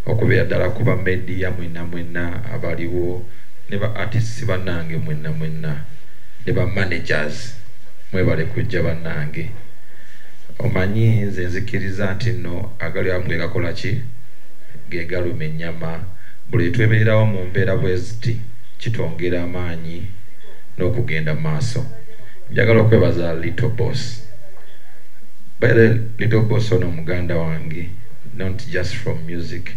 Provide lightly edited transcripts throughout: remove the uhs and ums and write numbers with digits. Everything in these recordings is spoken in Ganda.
Okubeera ddala kuba media mwenna mwenna abaliwo ne ba artists bannange mwenna mwenna ne ba managers mwebale kujja bannange. Omanyi nze nzikiriza nti nno agali awamu ge gakola ki? Ge galuma ennyama. Buli twebeererawo mu mbeera bwe ziti kitwongera amaanyi n'okugenda mu maaso. Njagala okwebaza Little Boss. By the way, Little Boss ono muganda wange, not just from music,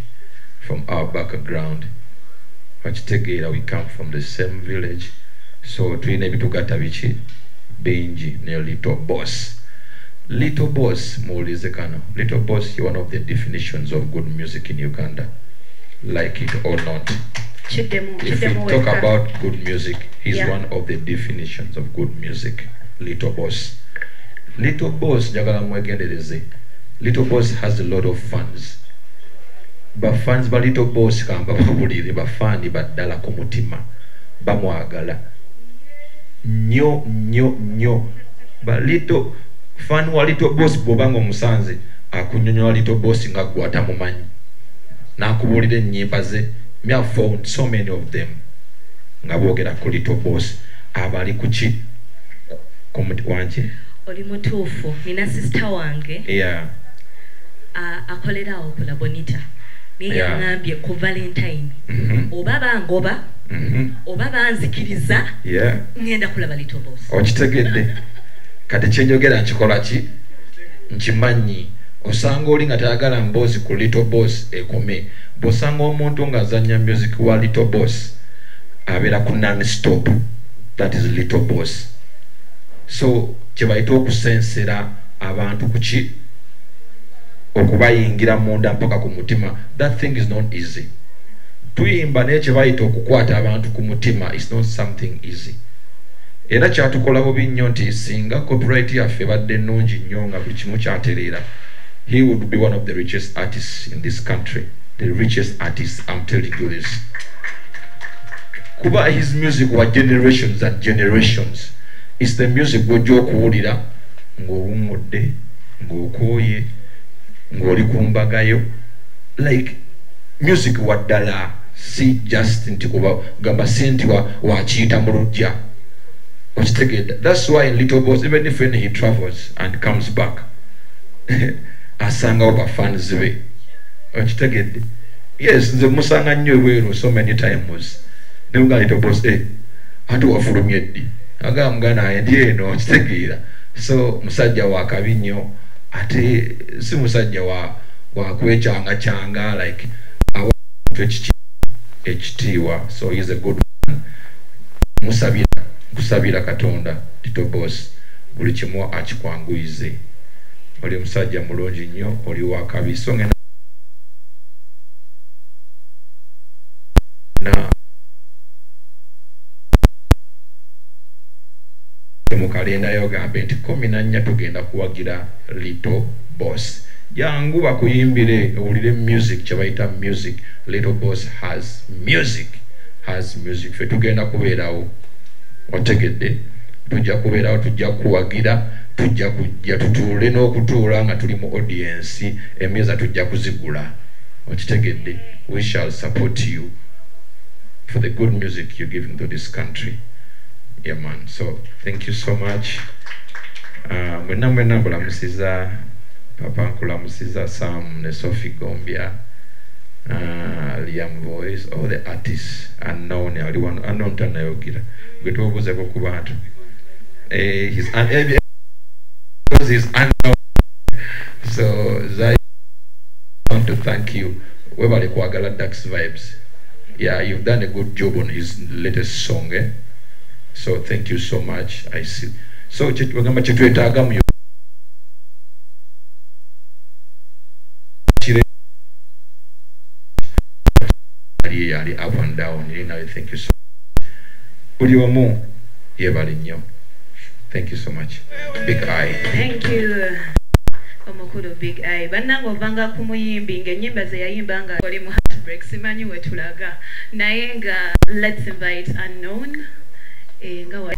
from our background. Okitegeera, we come from the same village, so tulina ebitugatta biki bingi ne Little Boss. Little Boss, muwulize kano. Little Boss is one of the definitions of good music in Uganda, like it or not. If we talk about good music, he's one of the definitions of good music. Little Boss. Little Boss, njagala mwegendereze. Little Boss has a lot of fans. Ba fans ba Little Boss kamba babulire, ba fani baddala ku mutima. Bamwagala. Nnyo nnyo nnyo. Ba Little fan wa Little Boss bw'obanga omusanze akunyonyola Little Boss nga ggwe atamumanyi. N'akubuulira ennyimba ze. Me have found so many of them nga boogera ku Little Boss. Abali ku ki? Ku muti wangi? Oli mutuufu. Nina sister wange. Akolera awo ku La Bonita. Naye yaŋŋambye ku Valentine. Oba bangoba, oba banzikiriza, ŋŋenda kulaba Little Boss. Okitegedde. Kati kye njogera nkikola ki? Nkimanyi. Osanga oli nga tayagala mboozi ku Little Boss ekome. Bw'osanga omuntu ng'azannya music wa Little Boss, abeera ku non-stop. That is Little Boss. So kye bayita okusensera abantu ku ki? Okubayingira munda mpaka ku mutima. That thing is not easy. Tuyimba naye kye bayita okukwata abantu ku mutima is not something easy. Era kyatukola bubi nnyo nti singa copyright yaffe ebadde nnungi nnyo nga buli kimu kyatereera, he would be one of the richest artists in this country. The richest artist, I'm telling you this. Kuba his music were generations and generations. It's the music gw'ojja okuwulira ng'owummudde, ng'okooye, ng'oli ku mbagayo. Like music wa ddala, si just nti kuba gamba si nti wakiyita mu luggya. Okitegedde? That's why in Little Boss, even if when he travels and comes back, asangawo ba fans be. Okitegedde? Yes, nze musanga nnyo ebweru so many times. Ne mugamba Little Boss, ate wafulumye ddi? Agamba muganda wange ndi eno, okitegeera. So musajja wa kabi nnyo, ate si musajja wa kwekyangacanga, like awa ekitiibwa. So he's a good man. Musabira, kusabira Katonda Little Boss buli kimu akikwanguyize. Oli musajja mulungi nnyo, oli wa kabi. So ngenda na mu kalenda yo gambe nti 14 tugenda kuwagira Little Boss. Jangu bakuyimbire, owulire music kye bayita music. Little Boss has music, has music. Ffe tugenda kubeerawo, otegedde, tujja kubeerawo, tujja kuwagira, tujja kujja tutuule n'okutuula nga tuli mu audience, emmeeza tujja kuzigula, okitegedde. We shall support you for the good music you're giving to this country. Yeah man, so thank you so much. Mwenna mwenna mbulamusiza Papa, nkulamusiza Sam ne Sophie Gombia, Liam Voice, all the artists unknown, ali wano unknown tanayogira gwe tubuuzeko ku bantu. He's because he's unknown. So Zai, I want to thank you. Webale kwagala Dax Vibes. Yeah, you've done a good job on his latest song, eh? So thank you so much. I see. So wagamba kyetwetaaga mu yali up and down. Thank you so much. Buli omu yebale nnyo. Thank you so much. Big Eye. Thank you. Omukulu Big Eye. Bannange ovanga ku muyimbi ng'ennyimba ze yayimba nga oli mu heartbreak, simanyi we tulaga. Naye nga let's invite unknown. Nga wa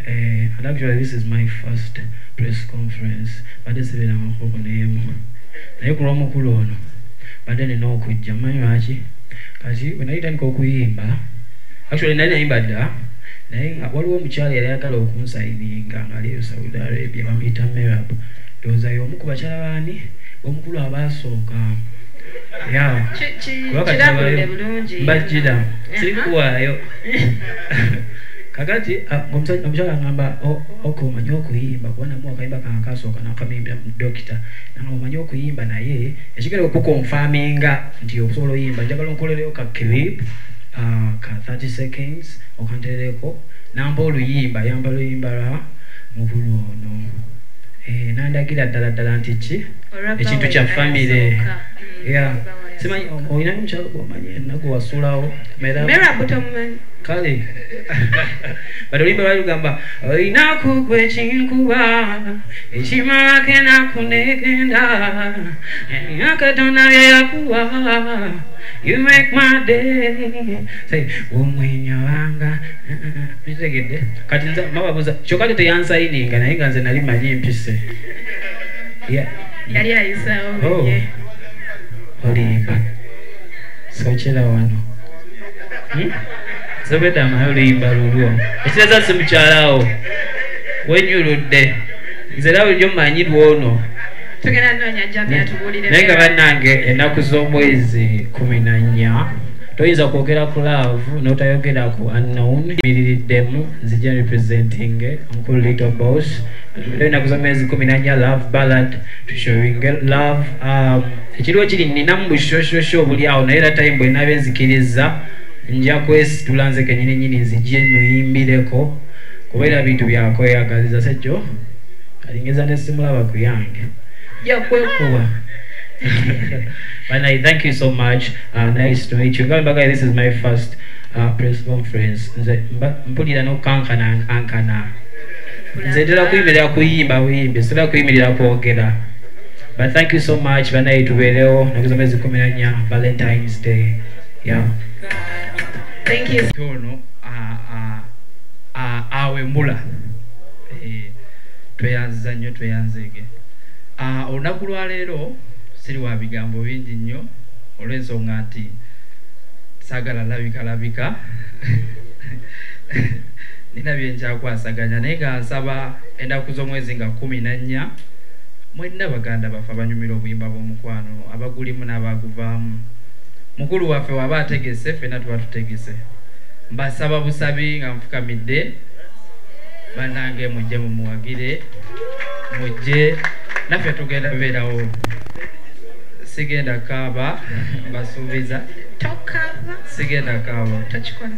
And actually this is my first press conference. Badde sibeerangako neemu. Naye ku lw'omukulu ono Badde nina okujja, mmanyi lwaki? Kati bwe nali ntandika okuyimba, actually nali nayimba dda, naye nga waliwo omukyala yali ayagala okunsayininga ng'ali eyo Saudi Arabia, bamuyita Merab. Ndowooza y'omu ku bakyala baani omukulu abaasooka. Yeah. Kirabulule bulungi. Mbajjira, sirikuwaayo. Kakati omukyala angamba ok, omanyi okuyimba, kuba namuwa akayimba kange akasooka nakamuyimbira mu dokita. Nangamba omanyi okuyimba, naye ekigenda okukonfaminga nti okusobola oyimba, njagala onkolereyo ka clip ka 30 seconds okanterereko. Namba oluyimba, yamba oluyimba lwa mukulu ono. Nandagira ddala ddala nti ki ekintu kya family. Yeah. Simanyi olina omukyala gw'omanyi yenna gwe wasulawo? Merab tomumanyi? Kale, but oluyimba lwali lugamba, olinaku gwe kinkuba ekimalako enaku negenda, Katonda bye yakuwa, you make my day. Say omwenyo wanga bitegedde. Kati nze mababuza kyokka ate teyansayininga, naye nga nze nali manyi mpise. Yeah. Yali ayisaawo. Oh. Ye. Olimba sokyera wano. Sobedda amaye oluyimba lulwo ekiraza si mukyalawo wenyuludde, nze era bulijjo mmanyi lwono. Tugenda noonya Jami atubuulire. Naye nga bannange, ennaku z'omwezi 14, toyinza kwogera ku love n'otayogera ku Unknown. Miririddemu nzija representing omukulu Little Boss. Ennaku z'omwezi 14, love ballad, tushowing love. Ekiriwo kiri ninamu bushoshosho obuli awo, naye era time bwe naaba enzikiriza nja kwesitula nze kenyini nyini nzije muyimbireko, kubeera bintu byakweyagaliza. Sejjo alingeza nesimulaba ku yange jakwekuba. But I thank you so much. Nice to meet you. Going back, this is my first press conference. Nze mpulira n'okukankana ankana. Nze ntera kuyimirira kuyimba buyimbi, sitera kuyimirira kwogera. But thank you so much. Banaye tubeerewo naku z'omwezi 14, Valentine's Day. Yeah. Thank you. Ono awemula. Tweyanziza nnyo, tweyanzeege. Olunaku lwaleero siri wa bigambo bingi nnyo olw'ensonga nti saagala labika labika, nina bye nkyakwasaganya, naye nga nsaba ennaku z'omwezi nga 14, mwenna baganda baffe abanyumira obuyimba bw'omukwano, abagulimu n'abaguvaamu, mukulu waffe waba ategese, ffenna tuba tutegese. Mbasaba busabi nga nfukamidde, bannange mujje mumuwagire, mujje naffe tugenda beerawo. Sigenda kaaba, mbasuubiza. Tokaaba. Sigenda kaaba. Tokikola.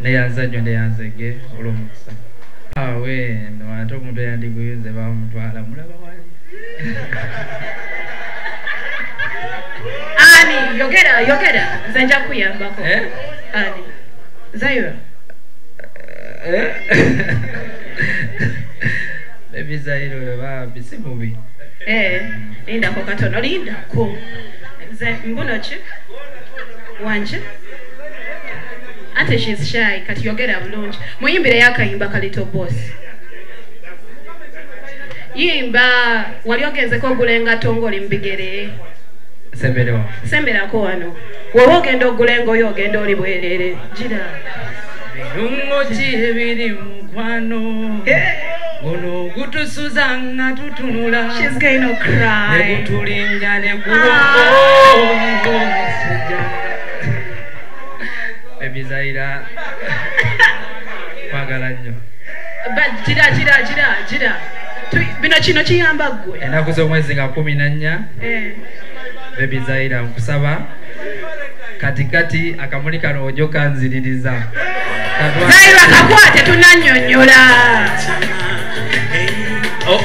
Neyanza nnyo, neyanzege olw'omukisa. Awe no, ate omuntu eyandiguyunze bamutwala, mulaba wali. Ani yogera, yogera, nze nja kuyambako. Eh? Ani Zaira? Eh? Baby Zaira oyo bambi si mubi. Eh, lindako katono, lindako. Nze mbuno ki wanje, ate she's shy. Kati yogera bulungi, muyimbireyo akayimba ka Little Boss. Yimba. Wali ogenzeko ogula engatto ng'oli mu bigere? Semberewa. Semberako wano. Woba ogenda ogula engoye, ogenda oli bwerere. Gira. Birungo ki ebiri mukwano guno gutusuza nga tutunula? She's going to cry. Ne gutulinnya ne gulongo omusujja. Baby Zaira, kwagala nnyo. But gira, gira, gira, gira. Bino kino kiyamba ggwe. Ennaku z'omwezi nga 14, Eh. Baby Zaira, nkusaba katikati akamuli kano ojjo kanziririza. Zaira, kakwate, tunannyonnyola. Oh.